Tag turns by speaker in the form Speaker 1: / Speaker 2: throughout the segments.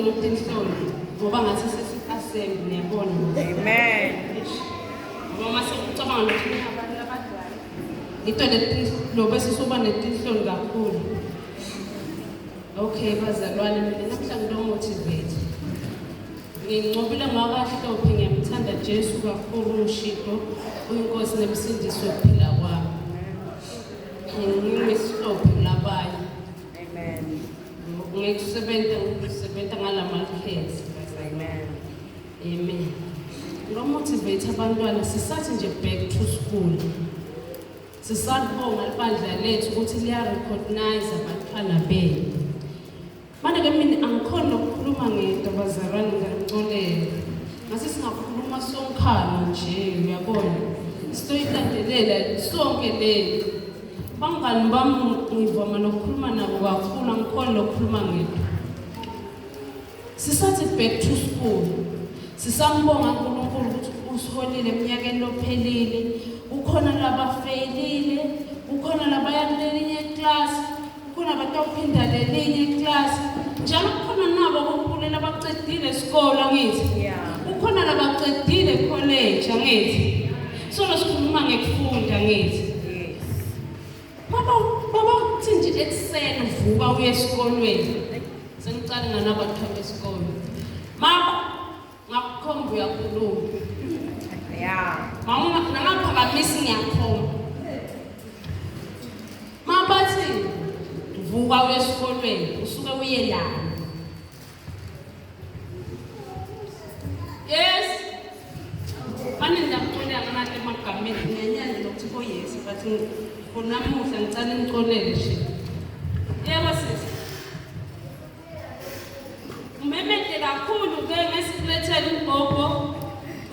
Speaker 1: ncono tinhloni ngoba ngathi sesi-assembly niyabona.
Speaker 2: Amen.
Speaker 1: Ngoba mase ucabanga ukuthi kunabantu labadala. Ngito leti lo bese soba netinhloni kakhulu. Okay bazalwane mina namhla ngito-motivate. Nginqobile ngwakaHlophe ngiyamthanda Jesu kakhulu ngishito uyiNkosi nemsindisi wokuphila kwami. Ngingisihlophe kulabanye.
Speaker 2: Amen.
Speaker 1: Ngikusebenza ngisebenza ngalamakhethi.
Speaker 2: Amen.
Speaker 1: Amen. Ngomotivate abantwana sisathi nje back to school. Sisabonga libandla lethu ukuthi liya recognize abantwana benu. Manje ke mina angikhoni nokukhuluma ngedwa bazalwane ngiyaxolela. Ngase singakhuluma sonkhana nje uyabona. Sitoyilandelela sonke lento. Bangani bami ngivama nokukhuluma nabo kakhulu angikhoni nokukhuluma ngedwa. Sisathi back to school. Sisambonga uNkulunkulu ukuthi usiholile eminyakeni lophelile. Kukhona labafeyilile, kukhona labaya kulelinye class, kukhona abatawuphinda lelinye class. Njalo kukhona nabo abakhulela abaqedile isikole angithi.
Speaker 2: Yeah.
Speaker 1: Kukhona labaqedile college angithi. Solo sikhuluma ngekufunda angithi.
Speaker 2: Yes.
Speaker 1: Baba baba uthi nje ekuseni uvuka uye esikolweni. Sengicala nganabathuka esikole. Mama ngakukhomba uyakhuluma.
Speaker 2: Yeah.
Speaker 1: Mama nangaphakamisi ngiyakhomba. Mama bathi vuka uye esikolweni usuke uye lana. Yes. Mane ngiyakuxolela nganati emagameni ngiyanyazi lokuthi ko yes but for namuhla ngicela ngicolele nje. Yebo sisi. Umemete kakhulu ke ngesikulethela ugogo.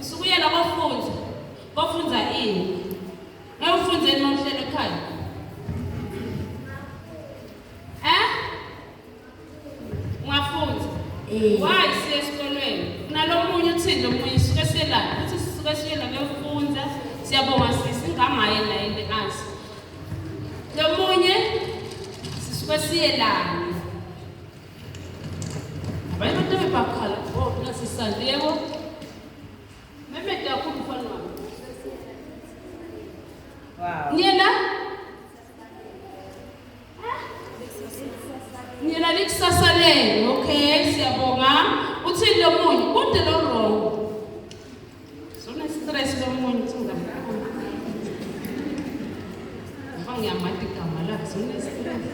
Speaker 1: Usukuyela kofunza. Kofunza ini? Ngeke ufunzeni uma uhlele ekhaya? Eh? Ungafunza.
Speaker 3: Eh.
Speaker 1: Why siye esikolweni? Kunalomunye uthini lomunye sisuke siyelapha futhi sisuke siye la kuyofunza. Siyabonga sisi ngangaye la yini azi. Lomunye sisuke siyelana. Abanye abantu bebakhala, oh nasisandi yebo. Mehmet kakhulu mfana wami.
Speaker 2: Wow.
Speaker 1: Niyena? Niyena likusasa lenu. Okay, siyabonga. Uthini lo munye? Kude lo wrong. Sona stress lo munye uthi ngamkhulu. Ngoba ngiyamati igama lakhe, sona stress.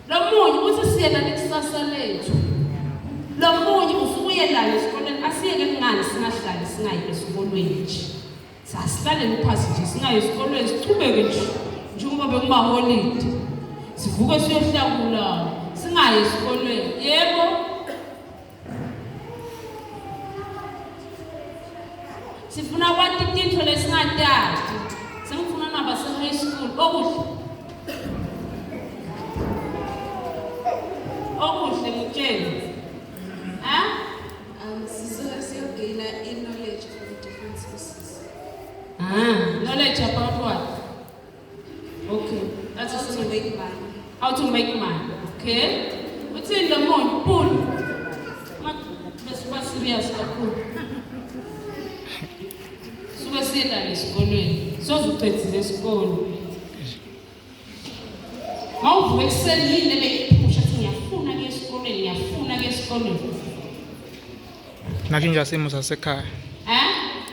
Speaker 1: Lo munye uthi siyena likusasa lethu. Lo munye usukuyelana esikolweni asiyeke kungani singahlali singayi esikolweni nje. Sasihlalele phasi nje singayi esikolweni sichubeke nje njengoba bekumaholide. Sivuke siyohlakula singayi esikolweni. Yebo. Sifuna kwati tintfo lesingatati. Sengifuna nabase high school okuhle. Okuhle ngitshele. Ha?
Speaker 3: Sisuke siyogayina i-knowledge from different sources.
Speaker 1: Ah, knowledge about what? Okay. That's
Speaker 3: How to make money.
Speaker 1: How to make money. Okay. Uthini lo muntu? Bull. Bese serious kakhulu. Suke siyela esikolweni. Sozuqedile isikolo. Mawuvuka ekuseni yini ebekuphusha ukuthi ngiyafuna kuya esikolweni, ngiyafuna kuya esikolweni.
Speaker 4: Nashintsha simo sasekhaya.
Speaker 1: Eh?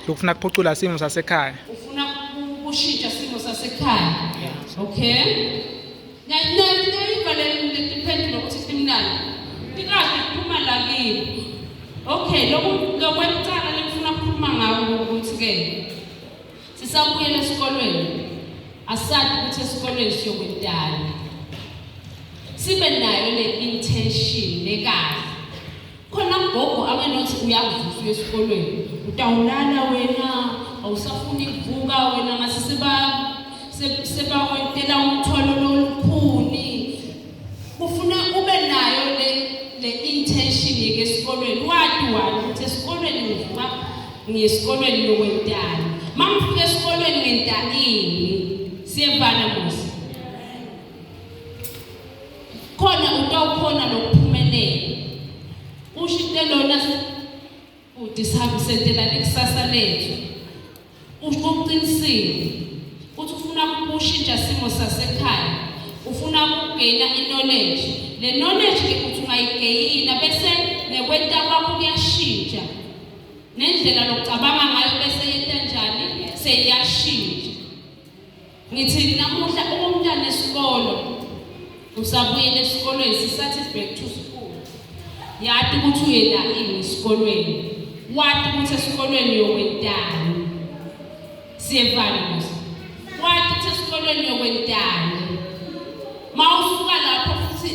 Speaker 4: Ukufuna kuphucula simo sasekhaya.
Speaker 1: Ufuna kushintsha simo sasekhaya. Okay. Nayiva le iphendulo ukuthi timnandi. Tikahle kuphuma la kimi. Okay, lokhu lokwekucala lengifuna ukukhuluma ngako ukuthi ke sisabuyela esikolweni. Asati ukuthi esikolweni siyokwentani. Sibe nayo le intention lekahle. Khona gogo angenothi uyakuvusa uye esikolweni. Utawulala wena, awusafuni kuvuka wena ngase seba sebakwentela umthwalo lolukhuni. Kufuna ube nayo le intention yeke esikolweni. Wati wani ukuthi esikolweni ngivuka ngiye esikolweni lokwentani. Mangifika esikolweni ngenta ini? Siyevana musi. Khona utawukhona lokuphumelela. Usho into lona futhi sihambe sentela likusasa lethu. Usho uqinisile. Uthi ufuna ukushintsha simo sasekhaya. Ufuna ukugena i-knowledge. Le knowledge ke uthi ungayigeyina bese nekwenta kwakho kuyashintsha. Nendlela lokucabanga ngayo bese yenta njani? Seyiyashintsha. Ngithi namuhla uma umntana esikolo usabuyela esikolweni sisathi back to school. Yati ukuthi uyela ini esikolweni. Wati ukuthi esikolweni uyokwentani. Siyevana mos. Wati ukuthi esikolweni uyokwentani. Mawusuka lapho futhi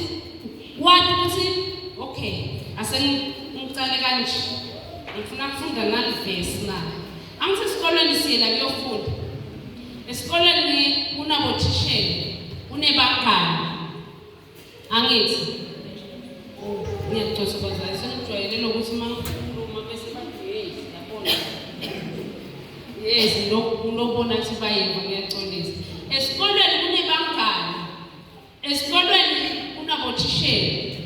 Speaker 1: wati ukuthi okay asengicale kanje. Ngifuna kufunda nalivesi na. Angithi esikolweni siyela kuyofunda. Esikolweni kunabothishela, kunebangani. Angithi ngiyaxoxa bazali sengijwayele lokuthi uma ngikhuluma bese bathi hey yabona. Yes, lobona ukuthi bayeva ngiyaxolisa. Esikolweni kunebangani. Esikolweni kunabothishela.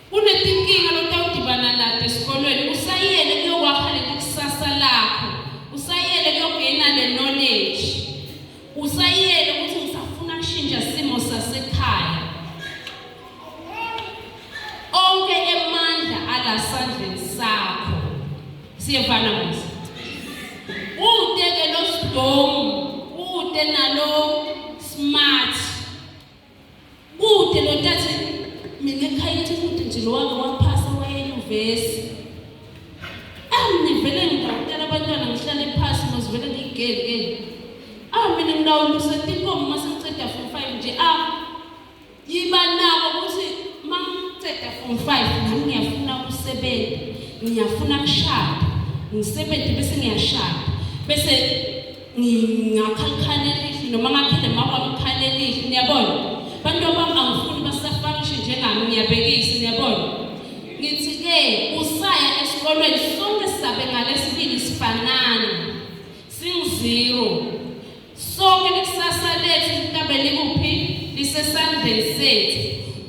Speaker 1: Kunetinkinga lotawudibana nato esikolweni usayele kuyokwakha leli kusasa lakho. Usayele kuyogena le knowledge. Usayele ukuthi ngisafuna kushintsha simo sasekhaya. Onke emandla ala sandleni sakho. Siyevana mos. Ute ke lo sidomu, ute nalo smart. Kude lo tathi mina ekhaya ethi kude nje lo wake waphasa waye enyuvesi. Ah mina vele ngidawutela abantwana ngihlale phasi ngizivele ngiyigeli ke. Ah mina ngidawulusa tinkomo uma sengiceda form 5 nje ah yiba nako ukuthi uma ngiceda form 5 nami ngiyafuna ukusebenza ngiyafuna kushada ngisebenze bese ngiyashada bese ngingakha likhaya elihle noma ngakhele makwami ikhaya elihle niyabona bantu abami angifuni basafanishe njengami ngiyabhekisa niyabona ngithi-ke usaya esikolweni sonke sizabe ngalesibili sifanana singu-zero sonke likusasa lethu litabe likuphi lisesandleni sethu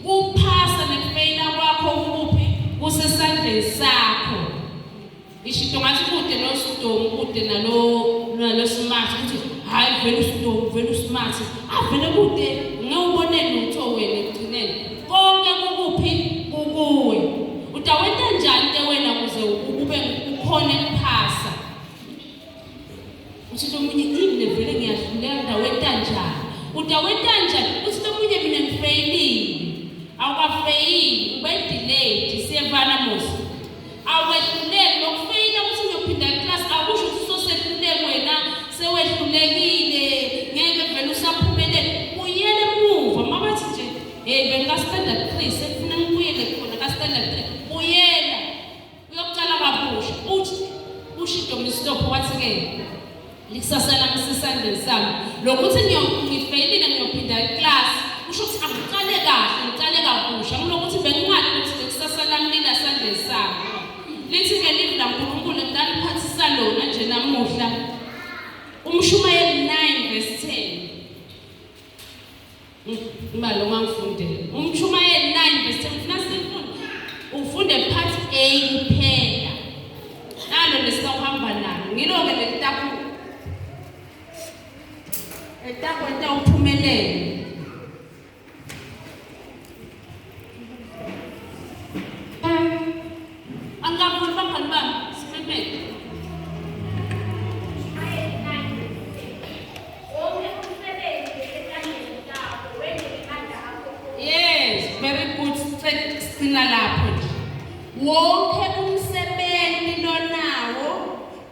Speaker 1: kuphasa nekufeyila kwakho kukuphi kusesandleni sakho Ngisho ngathi kude nosidomu kude nalo nalo smart ukuthi hayi vele usidomu vele usmart avele kude ngeke ubone lutho wena ekugcineni konke kukuphi kukuwe utawenta njani ke wena kuze ube ukhone kuphasa uthi lomunye imine vele ngiyahluleka ngitawenta njani utawenta njani uthi lomunye mina ngifeyilile awukafeyili ube delayed siyevana musi awehluleki lokufeyila ukuthi ngiyophinda class akusho ukuthi usosehluleki wena sewehlulekile ngeke vele usaphumelele buyele emuva mabathi nje hey bengika-standard 3 sekufuna ngibuyele khona ka-standard 3 buyela uyokucala kabusha uthi usho idomistop wathi-ke likusasa lami sesandleni sami lokuthi ngifeyilile ngiyophinda iklasi kusho ukuthi angiqale kahle ngiqale kabusha kulokuthi bengingazi ukuthi likusasa lami lilasandleni sami lithi-ke livi laNkulunkulu ngitaliphathisa lona nje namuhla umshumayeli 9 verse 10 Imali ongangifundela. Umshumayeli 9 verse 10 ngifuna sifunde. Ufunde part A kuphela. Nalo lesawuhamba nalo. Ngilo-ke lelitaku etakwenta uphumelele. Angikavuli bangani bami, simemele. Yes, very good. Sigcina lapho nje. Wonke umsebenzi lonawo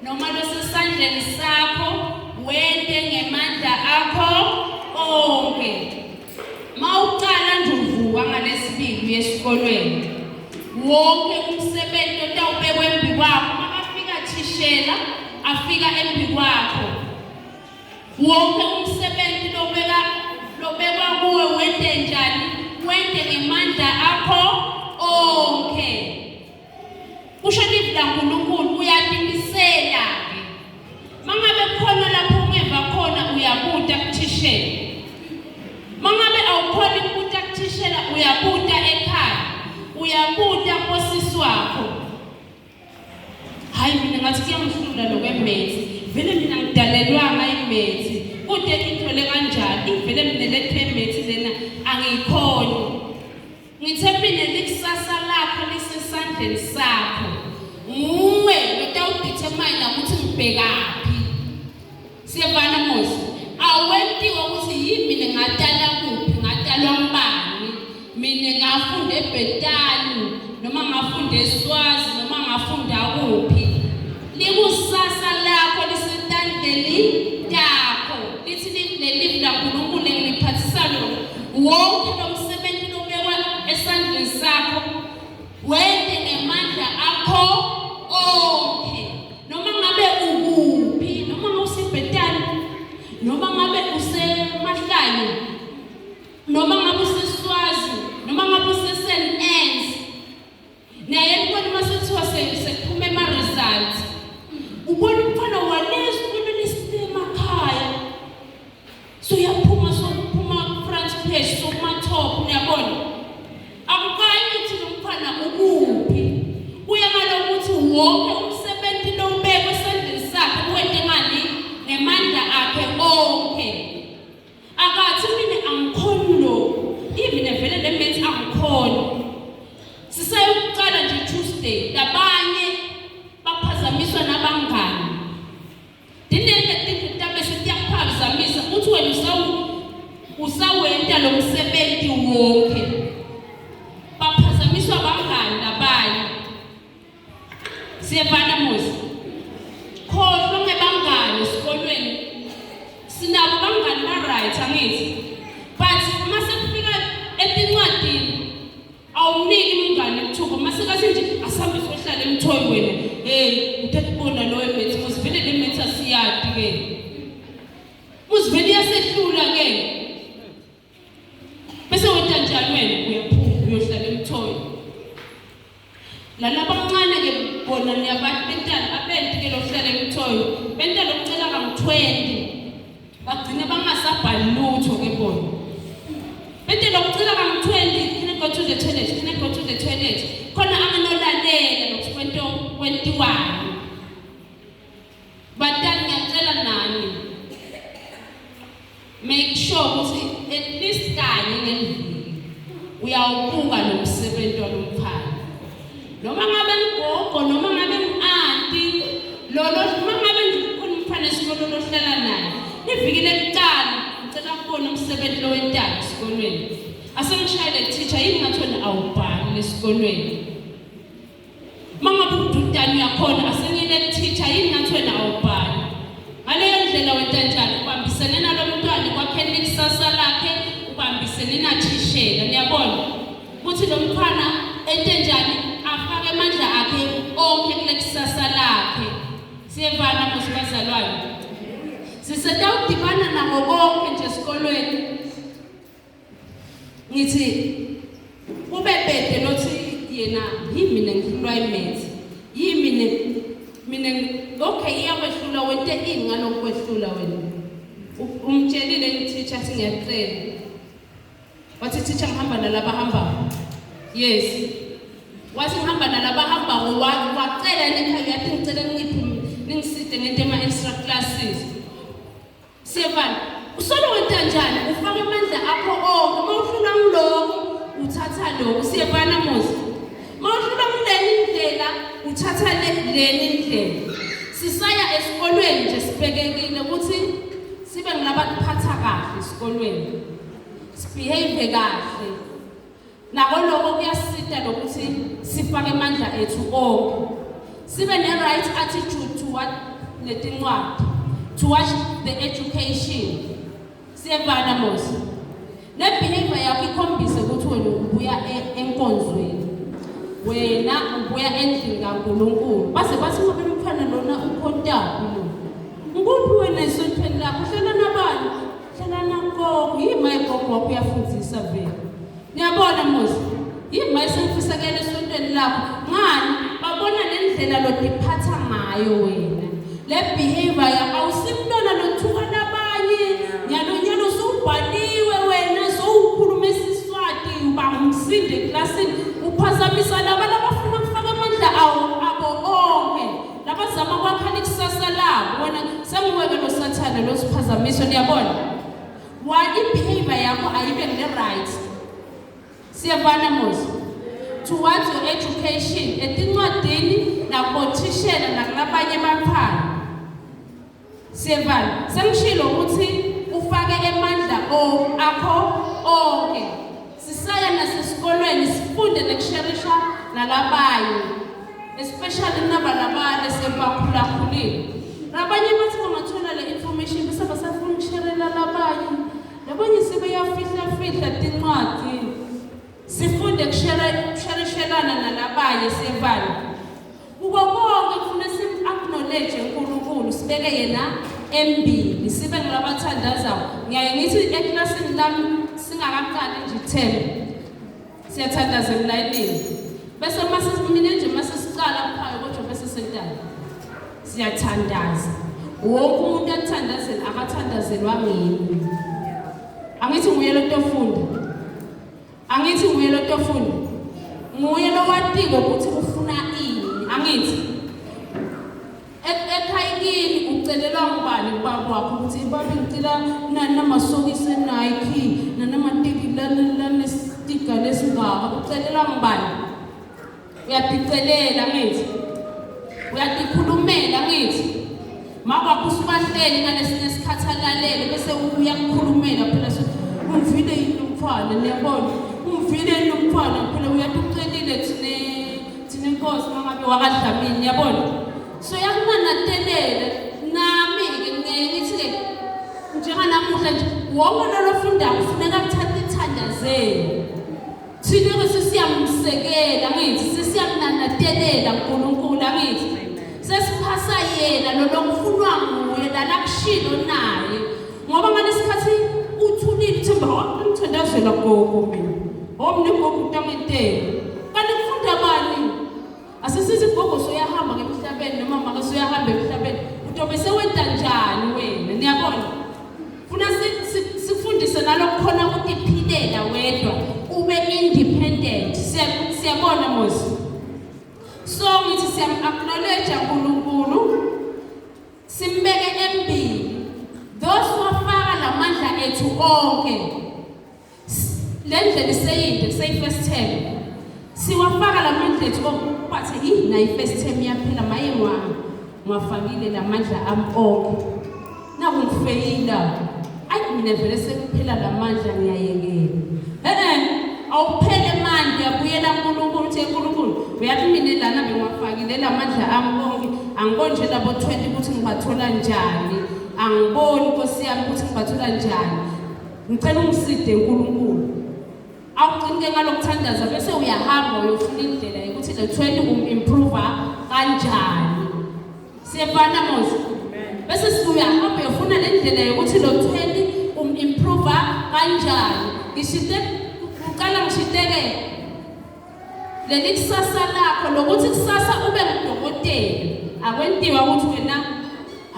Speaker 1: noma losesandleni sakho wente ngemandla akho onke. Mawuqala nje uvuka ngalesibili uye esikolweni. Wonke umsebenzi otawubekwa embi kwakho makafika thishela afika embi kwakho. Wonke umsebenzi lobeka lobekwa kuwe wente njani? Wente ngemandla akho onke. Kusho livi laNkulunkulu uyatimisela-ke. Mangabe khona lapho ungeva khona uyabuta kuthishela. Mangabe awukhoni ukubuta kuthishela uyabuta kuyangihlula lokwe-maths, vele mina ngidalelwanga i-maths, kude ithole kanjani ivele mina lethe maths lena angiyikhoni. Ngithe mina likusasa lakho lisesandleni sakho, nguwe lotawudetermine ukuthi ngibhekaphi. Siyevana Mosi, awentiwa ukuthi yimi mina ngatalwa kuphi, ngatalwa ngubani, mina ngafunda eBhetani noma ngafunda eSwazi noma ngafunda kuphi. Likusasa lakho lisetandleni takho. Lithi lelivi laNkulunkulu engiliphathisa lona, wonke lo msebenzi lobekwa esandleni sakho wente ngemandla akho onke. Noma ngabe ukuphi, noma ngabe useBhetani, noma ngabe usemahlanye, noma ngabe useSwazi, noma ngabe useSt Anne's. Naye kubona uma sekuthiwa sekuphuma ema-results, ubona umfana walesi lesemakhaya soyaphuma, sokuphuma front page, sokuma-top. Niyabona, akukayi ukuthi lo mfana ukuphi, kuya ngalokuthi wonke umsebenzi lowubekwe esandleni sakhe uwente ngani, ngemandla akhe onke. Akathi mina angikhoni lokhu, imina vele le maths angikhoni. Sisayokuqala nje Tuesday, labanye baphazamiswa nabangani. Tinenge tintfo tabe setiyakuphazamisa uthi wena usawenta lo msebenzi wonke. Baphazamiswa bangani labanye. Siyevana Mosi. Khohlwa ngebangani esikolweni. Sinabo bangani ba-right angithi. But mase kufika etincwadini awumniki umngane ithuba, mase kathi nje asambe sohlala emthoyi wena. Hey, uthatha ubona loyo maths muzi vele le maths asiyadi ke. Muzi vele iyasehlula ke. Bese wenta njani wena, uyaphuma uyohlala emthoyi. Lala abancane ke bona niyabantu bentana abenti ke lokuhlala emthoyi. Bentana lokucela kam-20 bagcina bangasabhali lutho ke bona. Bente lokucela kam-20, can I go to the toilet, can I go to the toilet? Khona anganolalela lokuthi kwento kwentiwani. Batali, ngiyacela nani, make sure ukuthi at least kanye ngeliviki uyawubuka lo msebenzi walomphana, noma ngabe ngigogo, noma ngabe ngi-anti lolo, noma ngabe ngikhona umfana esikolo lohlala naye. Iviki lekuqala ngicela kubona umsebenzi lowentayo esikolweni. Asengishayele teacher, yini ngathi wena awubhali esikolweni? Uma ngabe ududane uyakhona, asengiyele teacher, yini ngathi wena awubhali? Ngaleyo ndlela wenta njani? Ubambisene nalo mntwana kwakheni ikusasa lakhe, ubambisene nathishela. Niyabona ukuthi lo mntwana ente njani, afake amandla akhe onke kule kusasa lakhe. Siyevana mos bazalwane? Sisetawudibana nako konke nje esikolweni. Ngithi kube bede lothi yena yimi mina ngihlulwa imaths, yimi mina. Okay, iyakwehlula, wente ini ngalokhu kwehlula wena? Umtshelile teacher singiyacela? Wathi teacher ngihamba nalaba hambayo. Yes, wathi ngihamba nalaba hambayo. Wacela ekhaya, uyathi ngicela ngiphi ningiside ngento ema-extra classes. Siyevana? Usolo wenta njani? Ufaka amandla akho onke. Uma uhlulwa ngilokhu, uthatha lokhu. Siyevana Mosi? Uma uhlulwa ngileni indlela, uthatha leni indlela. Sisaya esikolweni nje sibhekekile ukuthi sibe ngilabakuphatha kahle esikolweni, sibehave kahle. Nako lokho kuyasita lokuthi sifake amandla ethu onke, sibe ne-right attitude toward letincwadi, towards the education. Siyevana Mosi? Ne-behavior yakho ikhombise ukuthi wena ubuya enkonzweni, wena ubuya endlini kaNkulunkulu. Baze bathi ngoba umfana lona ukhontaphi, lo ngikuphi wena esontweni lakho, uhlala nabani? Hlala nagogo. Yima igogo wakho uyafundisa vele. Niyabona Mosi, yima esengifisekele esontweni lakho ngani? Babona nendlela lotiphatha ngayo wena, le behavior yakho. Awusimntwana lothuka nabanye nyalo nyalo, sowubhaliwe wena, sowukhuluma isiSwati, uba ngumsindi eklasini, uphazamisa laba labafuna ukufaka amandla awo abo onke, labazama kwakha likusasa. kuwe ke lo sathane lo siphazamiso niyabona. One i-behavior yakho ayibe ngile-right. Siyavana mos. Towards your education etincwadini nakubothishela nakulabanye baphathi. Siyevana. Sengishilo ukuthi ufake emandla o akho onke. Sisaya nasesikolweni sifunde nekusherisha nalabanye. Especially nabalabane sebakhulakhulile. Labanye bathi bangathola le information bese basafuna ukusherela labanye. Labanye sebeyafihla fihla tincwadi. Sifunde kusherishelana nalabanye siyevana. Kuko konke kufuna sim-acknowledge uNkulunkulu sibeke yena embili sibe ngilabathandazayo. Ngiyaye ngithi eklasini lami singakaqali nje ithemu siyathandaza emlayinini. Bese mase mina nje mase siqala kuphaka kodwa bese sentana siyathandaza. Wonke umuntu athandazela akathandazelwa ngimi. Angithi nguye lo tofunda. Angithi nguye lo tofunda. Nguye lo watiko ukuthi ufuna ini. Angithi ekhaya kini ucelelwa ngubani ubaba wakho ukuthi babe ngicela nani namasokisi eNike nanamateki lanesitika lesingaka ucelelwa ngubani? Uyaticelela ngithi. Uyatikhulumela ngithi. Makwakho usubahleli ngalesinye isikhathi alalele bese uyakukhulumela phela so umvile yini umfana niyabona umvile yini umfana phela uyatucelile thine thine inkosi mangabe wakadlamini niyabona so yakunanatelela nami-ke ngiyaye ngithi-ke njenganamuhla nje wonke lolo fundayo kufuneka kuthathe ithandazelo thina-ke sesiyamsekela ngithi sesiyamnanatelela uNkulunkulu angithi sesiphasa yena lo lokufunwa nguye lalakushilo naye ngoba ngalesikhathi uthulile uthemba oh ngithandazela gogo mina oh mina gogo utangentela kanti kufunda bani asisithi gogo soyahamba ngemhlabeni noma maka soyahamba emhlabeni utobe sewenta njani wena niyabona funa sifundise nalokukhona ukutiphilela wedwa ube independent siyabona mos so ngithi siyam-acknowledge uNkulunkulu simbeke embili those wafaka lamandla ethu onke le ndlela iseyinde kuseyi-first term siwafaka lamandla ethu bathi yi nayi first term iyaphela maye ngiwafakile lamandla ami onke naku ngifeyila ayi mina vele sekuphela lamandla ngiyayekela e-e awuphele manje uyabuyela kuNkulunkulu uthi uNkulunkulu uyathi mina lana bengiwafakile lamandla ami onke angiboni nje labo 20 ukuthi ngibathola njani angiboni Nkosi yami ukuthi ngibathola njani ngicela ungiside uNkulunkulu awugcini ke ngalokuthandaza bese uyahamba uyofuna indlela yokuthi le 20 um-improve kanjani siyefana mos bese siyahamba uyofuna le ndlela yokuthi lo 20 um-improve kanjani ngishite uqala ngishiteke leli kusasa lakho lokuthi kusasa ube ngudokotela akwentiwa ukuthi wena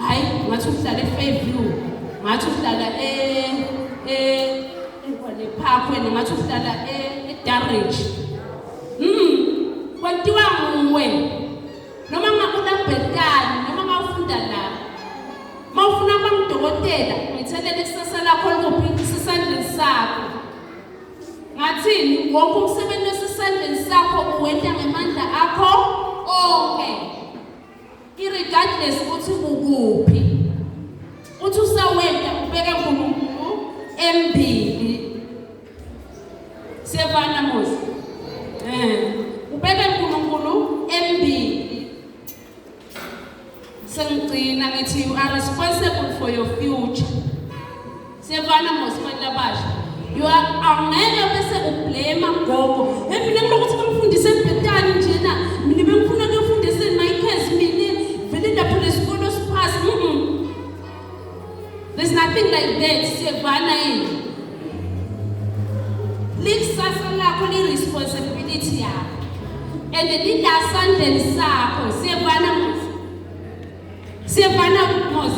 Speaker 1: hayi ngathi uhlala e-Fairview ngathi uhlala e e ePark wena ngathi uhlala e-Darridge kwentiwa nguwe noma ngakulabhetani noma ngawufunda la mawufuna kuba ngudokotela ngithelele ikusasa lakho likuphi lisesandleni sakho ngathini wonke umsebenzi osesandleni sakho uwenta ngemandla akho onke irregardless ukuthi ukuphi uthi usawenta ubeke uNkulunkulu embili siyevana mos ubeke uNkulunkulu embili sengigcina ngithi you are responsible for your future siyevana mos bantu abasha you are angeke bese ublame gogo hey mina ngilokuthi bangifundise ebhetani njena mina bengifuna kuyofundisa eMichaels mina vele lapho lesikolo siphasi there's nothing like that siyevana yini likusasa lakho li-responsibility yakho and lila sandleni sakho siyevana mos siyevana mos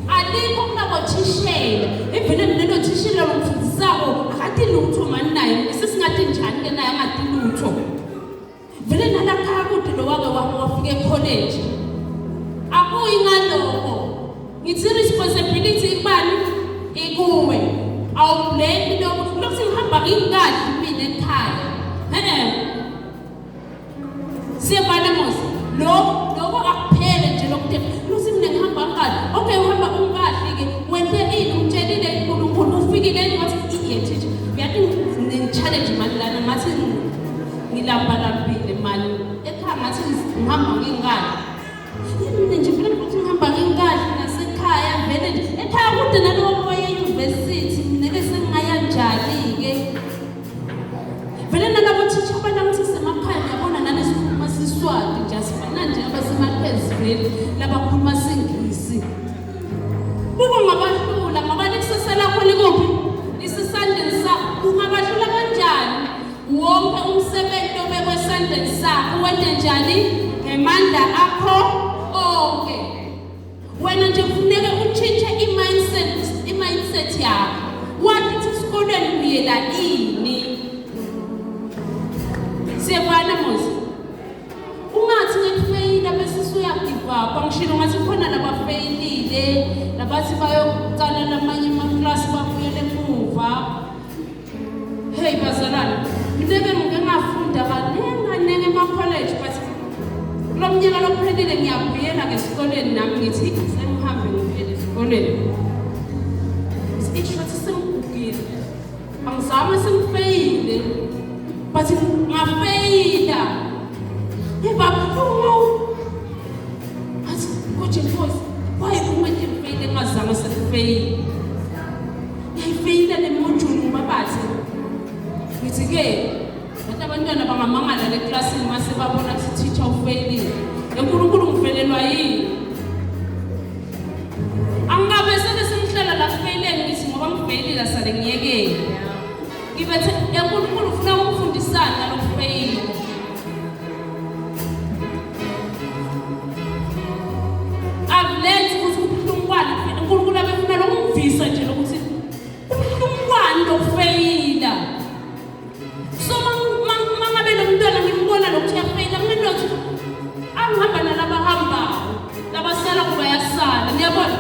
Speaker 1: alikho kunabothishela ivele mina nothishela lomfundisako akati lutho mani naye sesingathi njani ke naye angati lutho vele nalakhaya kude lo wake wafika ekholeji akuyi ngaloko Ngithi responsibility ikubani? Ikuwe. Awublame lokhu lokhu ngihamba ngingikadli mina ekhaya. Eh. Siyabana mos. Lo lokho akuphele nje lokhu luthi mina ngihamba ngikadli. Okay, uhamba ungikadli ke. Wente ini umtshelile uNkulunkulu ufikile ngathi iye teacher. Uyathi ngi-challenge mani lana ngathi ngilamba lambile mani. Ekhaya ngathi ngihamba ngingikadli. Mina nje vele ukuthi ngihamba ngingikadli nasekhaya vele nje ekhaya kude nalowo moya e-university mina ke sengingaya njani-ke vele nalabo thisha abanangithi semakhaya ngiyabona nalesikhuluma siswati nje asifana nje abasemakhezi vele labakhuluma singisi buka ungabahlula ngoba likusasa lakho likuphi lisesandleni sakho ungabahlula kanjani wonke umsebenzi obekwe esandleni sakho wente njani ngemandla akho onke wena nje kufuneka utshintshe i-mindset i-mindset yakho wathi ukuthi esikolweni uyela ini siyevana muzi ungathi ngekufeyila bese usuyagive up angishilo ngathi khona labafeyilile labathi bayocala lamanye amaklasi babuyele emuva. Hey bazalwane, mina ke ngike ngafunda kaningi kaningi ema-college but kulo mnyaka lophelile ngiyabuyela ke esikoleni nami ngithi sengihambe ngibuyele esikoleni. Isho sengigugile. Angizame sengifeyile. But ngafeyila. Ngibabuhlungu. Athi kodwa Nkosi, why ungeke ngifeyile ngingazange sengifeyile? Ngiyayifeyila le module ngoba bathi ngithi-ke ngathi abantwana bangamangala le klasini uma sebabona ukuthi teacher ufeyilile. Enkulunkulu ngifelelwa yini? Angingabe sebe sengihlala la kufeyileni ngithi ngoba ngifeyilile asale ngiyekele. Ngibethe enkulunkulu ufuna ukufundisana nalokufeyila. I've learned ukuthi kubuhlungu kwani uNkulunkulu abefuna lokungivisa nje lokuthi kubuhlungu kwani lokufeyila. So mangabe lo mntwana ngimbona lokuthi uyafeyila kumele ukuthi angihamba nalabahambayo labasala kuba yasala niyabona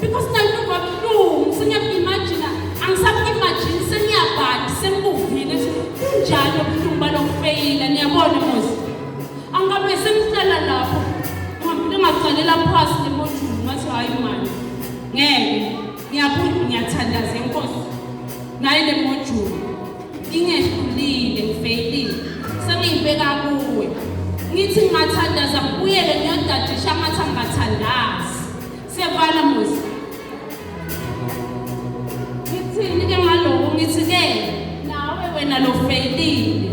Speaker 1: because nayo kabuhlungu sengiyaku-imagine angisaku-imagine sengiyabhadi sengikuvile kunjani obuhlungu balokufeyila niyabona mosi angabe sengihlala lapho ngihambile ngacalela phasi le module ngathi hayi mani ngeke ngiyabuya ngiyathandaza inkosi naye le module ingehlulile ngifeyilile sengiyibeka kuwe ngithi ngingathandaza ngibuyele ngiyodadisha ngathi angingathandazi siyabana muzi ngithini ke ngaloko ngithi ke nawe wena lo feyilile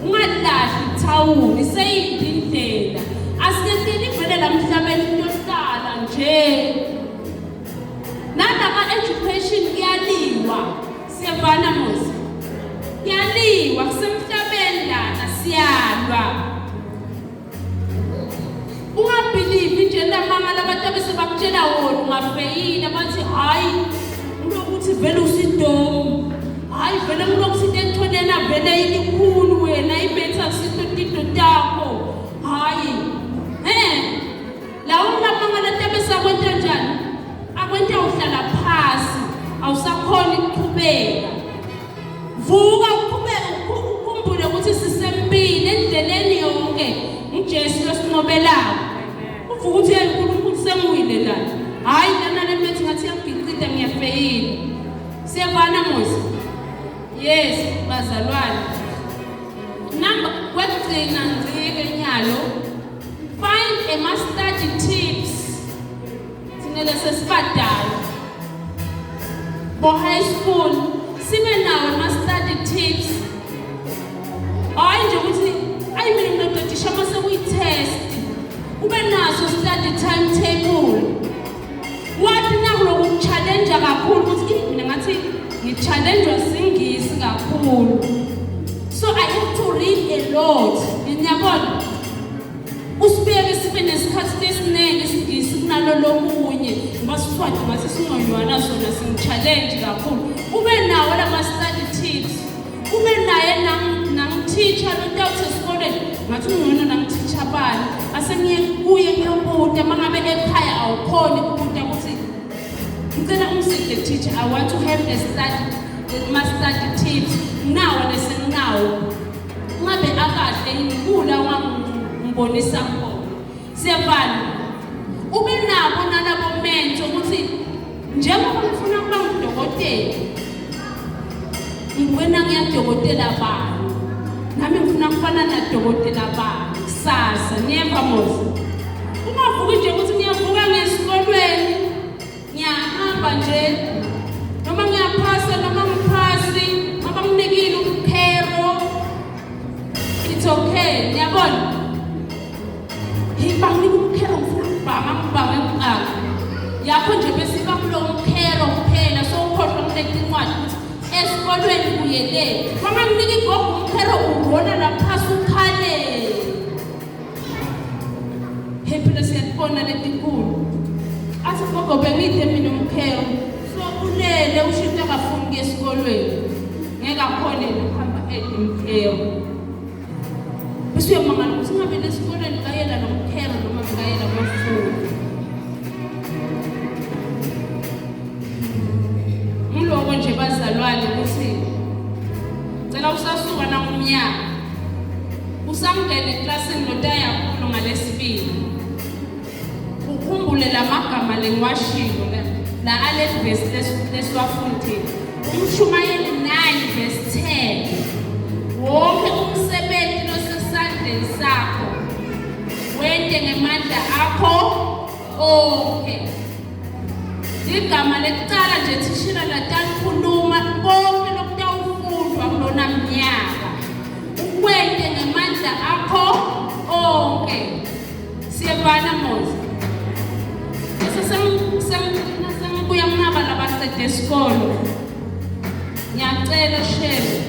Speaker 1: ungalahli ithawuli seyiphi indlela asiketini vele la mhlabeni kuyohlala nje nalama education kuyaliwa siyavana muzi kuyaliwa kusemhlabeni lana siyalwa ungabhilivi nje lamanga labantu abese bakutshela wona ungafeyila bathi hhayi ulokuthi vele usidomu hhayi vele ulokuthi into etholena vele ilikhulu wena ibetha sito takho hhayi um lawo lamanga lati abese akwenta njani akwenta uhlala phasi awusakhoni ukuqhubeka vuka uqhubeke ukhumbule ukuthi sisempini endleleni yonke uJesu losinqobelako uvuka ukuthi yena uNkulunkulu sengiwile la hayi lana lemethi ngathi yangigicida ngiyafeyila siyevana muzi yes bazalwane namba kwekugcina ngcike nyalo find a study tips thina lesesibadala bo high school sibe nawo ama-study tips hhayi nje ukuthi ayi mina ngidododisha uma sekuyi-test ube naso study timetable wathi nakuloku kuchallenge kakhulu ukuthi mina ngathi ngi-challenge singisi kakhulu so I have to read a lot ngiyabona usibeke sibe nesikhathi esiningi isingisi kunalo lokunye ngoba siswati ngathi singconywana sona singi-challenge kakhulu ube nawo lama-study tips ube naye nangithisha lotawuthi esikoleni ngathi ungcono nangithisha bani asengiye kuye ngiyobuta uma ngabe ekhaya awukhoni kubuta ukuthi Ngicela ungiside teacher, I want to have a study, ma-study tips. Nginawo lesenginawo. Ungabe akahle yini kula ungangibonisa khona. Siyavana. Ube nabo nalabo mentor ukuthi njengoba ngifuna ukuba ngudokotela, wena ngiyadokotela bani, nami ngifuna kufana nadokotela bani kusasa. Niyeva mos? Ungavuki nje ukuthi ngiyavuka ngesikolweni ngiyahamba nje, noma ngiyaphasa noma ngiphasi, ngoba nginikile umkhero, it's okay. Niyabona, banginika umkhero, ngifuna ukubhama, ngibhame ngibhame yakho nje, bese iba kulowo mkhero kuphela, sowukhohlwa kuleta incwadi ukuthi esikolweni kuyele. Banganginika igogo umkhero, uwona laphasi ukhale. Hey, phela siyakubona letinkulu. Athi gogo bengide mina umkhero, so ulele usho into akafuni kuya esikolweni, ngeke akhone ukuhamba ede umkhero. Bese uyamangala ukuthi ngabe lesikolweni kayela lo mkhero noma bekayela kuyofunda. Ngiloko nje bazalwane ukuthi cela usasuka nangumnyaka usangena eklasini lotayakhulu ngalesibili, ukhumbule lamagama lengiwashilo la ale verse lesiwafundile, umshumayeli 9 verse 10. Wonke umsebenzi losesandleni sakho wente ngemandla akho onke. Igama lekucala nje thishila latalikhuluma konke lokutawufundwa kulona mnyaka, ukwente ngemandla akho onke. Siyevana mozi? Bese sengibuya kunaba labaqeda isikolo, ngiyacela shebe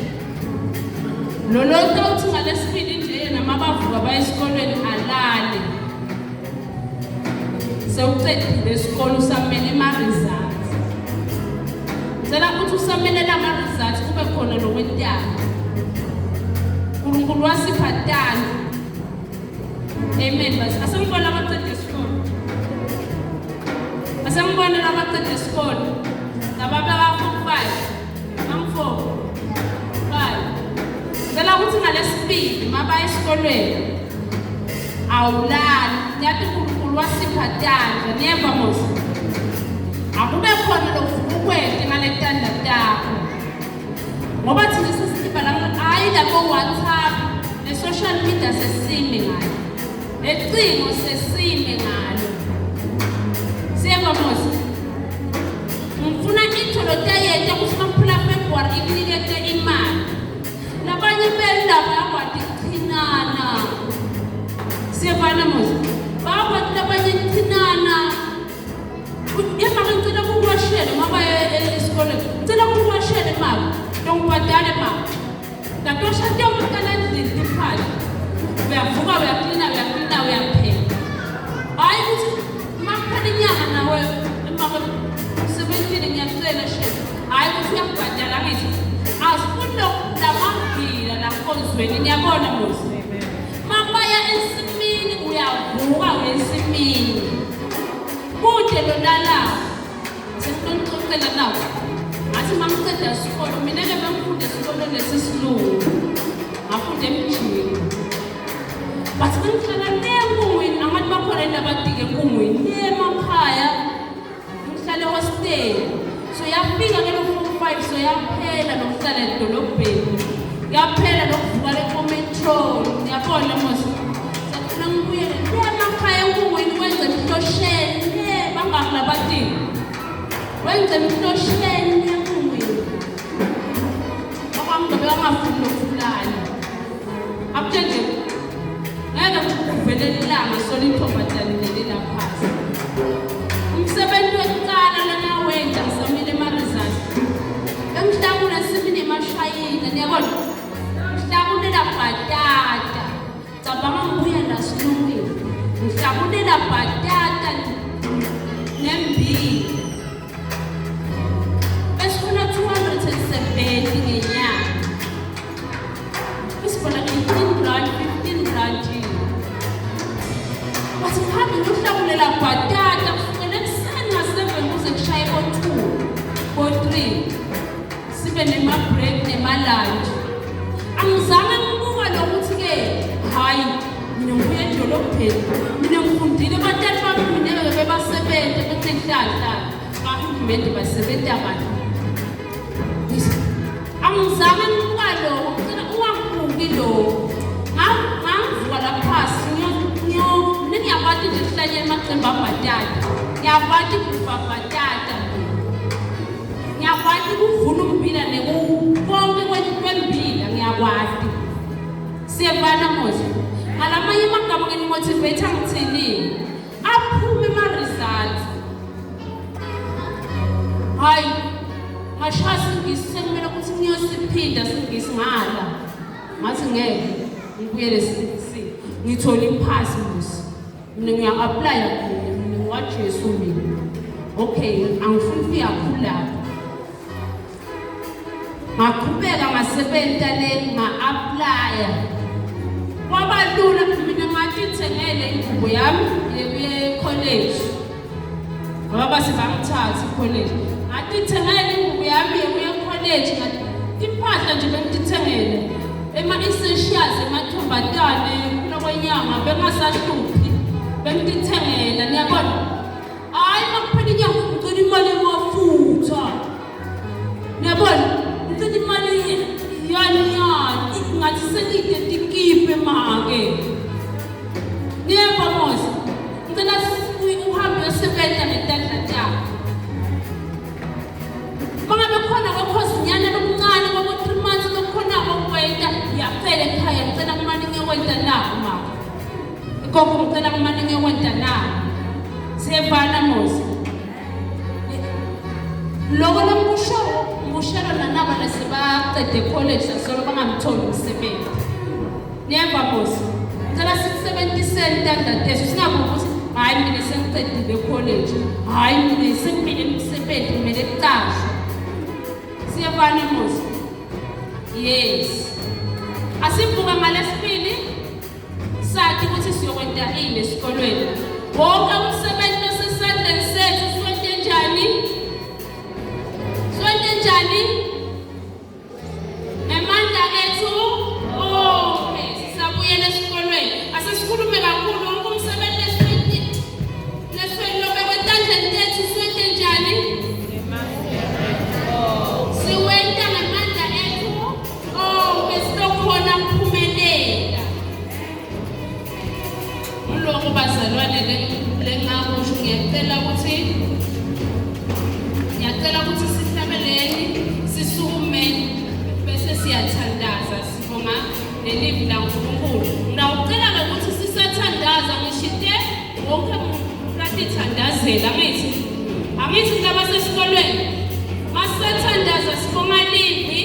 Speaker 1: lolo uthi ngalesibili nje yena mabavuka baye esikolweni alale. Sewucedile isikolo, usamele ama-results. Cela ukuthi usamelela ama-results kube khona lokwentana. Nkulunkulu wasipha tana. Amen. Bas asengibona abaqeda isikolo, asengibona labaqeda isikolo laba baka-form 5, ang-4 5. Cela ukuthi ngalesibili mabaya esikolweni awulali. Ngiyathi uNkulunkulu wasipha tandla. Niyeva mos? Akube khona lokuvuka ukwente ngale tandla takho, ngoba thina sesihibha la, hayi labo WhatsApp ne-social media, sesime ngayo, lecingo sesime ngalo. Siyeva mos? Ngifuna into lotayenta ukuthi makuphela February ikunikete imali. Labanye benu bayakwati kuchinana. Siyevana mos? Bayakwati labanye kuchinana. Imali ngicela kukuwashele mabaya esikoleni, ngicela kukuwashele mama, ngibhadale mama. Ngatosha ntombi endlini tiphali, uyavuka uyaklina, uyaklina, uyapheka. Hhayi ukuthi makuphela inyanga nawe mama usebenzile, ngiyacela shebe. Hhayi ukuthi uyakubhadala. Ngithi asifuni lamagila lankonzweni. Niyabona mos, mabaya ensimini uyavuka ensimini kude lolalako. Sesibonixoxela nawo. Ngathi uma ngiceda isikolo, mina-ke bengifunda esikolweni lesisilungu, ngafunda emjini, but bengihlala le enkungwini. Angathi bakhona yini abadike enkungwini le emakhaya? Ngihlala ehostela. So yafika ke lo form 5, so yaphela lokuhlala edolobheni, yaphela lokuvuka le-metro. Ngiyabona mos, sefuna ngibuyele le emakhaya enkungwini kwenze emhlosheni le bangaki labatini wenze emhlosheni enkungwini. Okwami bekangafuni nokufulana akuthe nje ngeke kuvelele ilanga solintombazane leli laphasi. Umsebenzi wekucala lengawenza ngisamile ema-results, bengihlakula ensimini emashayina. Niyabona, ngihlakulela bhatata. Cabanga ngibuya lasilungile, ngihlakulela bhatata nembila, besifuna 270 ngenyanga, besibona 18 rand, 15 rand. Wathi ngihambe ngiyohlakulela bhatata kusukela ekuseni nga-7 kuze kushaye ko-12. 3 sibe nema-break nema-lunch. Angizange ngibuka lokuthi-ke hhayi mina ngibuya edolobheni, mina ngifundile, batali bami mina bebasebenza bekunenhlanhla kahulumende basebenta kahle. Angizange ngibuka lokho, ngicela ungangibuki lokho. Ngangivuka la phasi mina ngiyakwati nje kuhlanyela amacembe abhatata, ngiyakwati kufa bhatata, ngiyakwati kuvuna ummbila konke kwembila ngiyakwati. Siyevana mos. Ngalamanye amagama ngini-motivate ngithini? Aphume ama-results. Hayi, ngashaya isiNgisi sekumele ukuthi ngiyosiphinda isiNgisi ngala. Ngathi ngeke ngibuyele esiNgisini. Ngithole iphasi mos. Mina ngiya-aplaya mina ngiwaJesu mina. Okay, angifuni ukufika kakhulu lapho. Ngaqhubeka ngasebenza le nga-aplaya. Kwaba lula mina ngathi ngithengele ingubo yami yekuye college. Ngoba base bangithatha i-college. Ngathi ngithengele ingubo yami yekuye college, ngathi impahla nje bengithengele. Ema-essentials emathombazane kula kwenyanga bengasahluphi. Bengithengela niyabona. Hayi makuphela inyanga ngicela imali yamafutha. Niyabona? Ngicela imali yani yani ngathi sengide tikipe make. Niyeva mos. Ngicela uhambe uyosebenza ngetandla takho. Mangabe khona kwekhozinyana lokuncane kwabo 3 months lokukhona kokwenta, ngiyacela ekhaya ngicela kumane ngiyokwenta naku mama. Gogo ngicela kumane ngiyokwenta naku. Siyevana mos. Loko lokusho ngikushela nanaba lesebaqede college sasolo bangamtholi umsebenzi. Niyeva mos. Ngicela sisebenziseni tandla tethu singabuki ukuthi hayi mina sengicedile college, hayi mina sengimele umsebenzi kumele kucashwe. Siyevana mos. Yes. Asivuka ngalesibili sathi ukuthi siyokwenta ini esikolweni. Wonke umsebenzi osesandleni sethu siwente njani? Siwente njani? Ngemandla ethu onke sisabuyela esikolweni. Asesikhulume kakhulu wonke umsebenzi lesiwente lesiwente etandleni tethu siwente njani? Siwenta ngemandla ethu onke sitokhona kuphumelela. Nguloko bazalwane lengakusho ngiyacela ukuthi sihlabeleni sisukume bese siyathandaza sibonga lelivi laNkulunkulu. Ngawucela ukuthi sisathandaza ngishite wonke umuntu atithandazela angithi kulabasesikolweni masisathandaza sibonga livi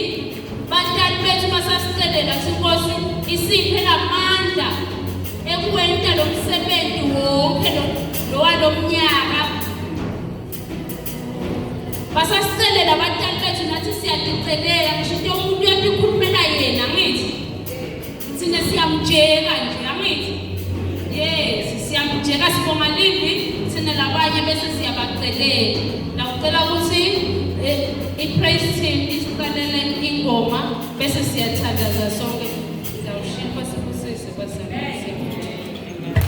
Speaker 1: batali bethu basasicelela ukuthi Nkosi isiphe lamandla ekuwenta lo msebenzi wonke lo walomnyaka. Basasicelela abatali bethu nathi siyaticelela ngisho into umuntu uyatikhulumela yena angithi thina siyamjeka nje angithi yes siyamjeka sibonga livi thina labanye bese siyabacelela. Nakucela ukuthi i-praise team isiqalele ingoma bese siyathandaza sonke. Ngizawushiya sibusise bazalwane.